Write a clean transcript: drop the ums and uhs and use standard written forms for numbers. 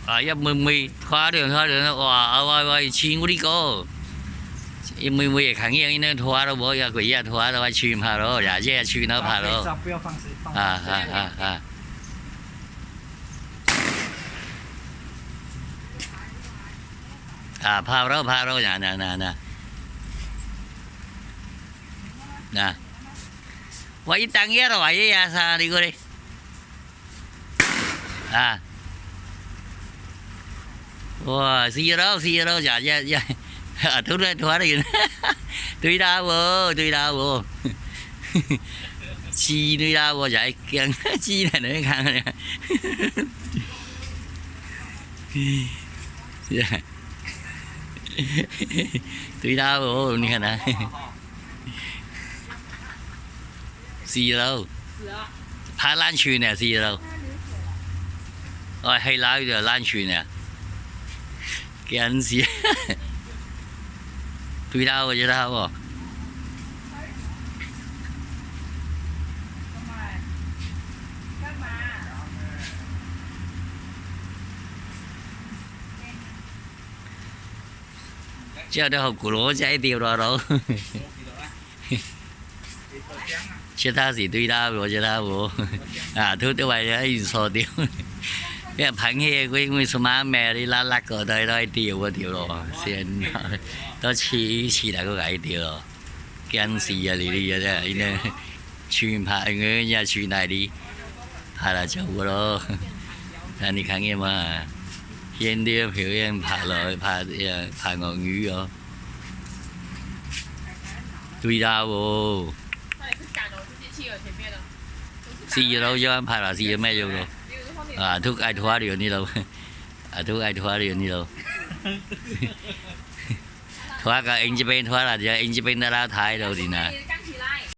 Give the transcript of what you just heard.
啊，一妹妹拖着拖着，哇哇哇，穿我哩个，一妹妹也看见伊那拖了无，也鬼也拖了，我穿拍咯，也这穿了拍咯。不要放水，啊啊啊啊！啊，拍咯拍咯，嗱嗱嗱嗱，嗱，我一当嘢咯，我一呀啥你个咧？啊！哇，死咯死咯，呀呀呀！啊，吐来吐来，对啦无，对啦无，死对啦无，就系惊死人你看咧。是啊，对啦无，你看啦，死咯，拍烂船啊，死咯，哦，系拉就烂船啊。惊死！对啦，我觉得好不？这都好古罗仔掉落咯。其他是对啦，我觉得无啊，土都话一错掉。因为朋友佢会什么咩你拉拉个都都掉个掉咯，先都黐黐嚟个解掉咯，惊死啊！你你啊真系，因为全拍我也全来你，拍来做个咯。但你看见嘛？现啲表演拍落去拍诶拍鳄鱼哦，对啦喎。四楼就拍啦，四咩做咯？啊，都爱拖了你咯，啊，都爱拖了你咯。拖个因这边拖啦，就因这边的拉抬咯，你呐。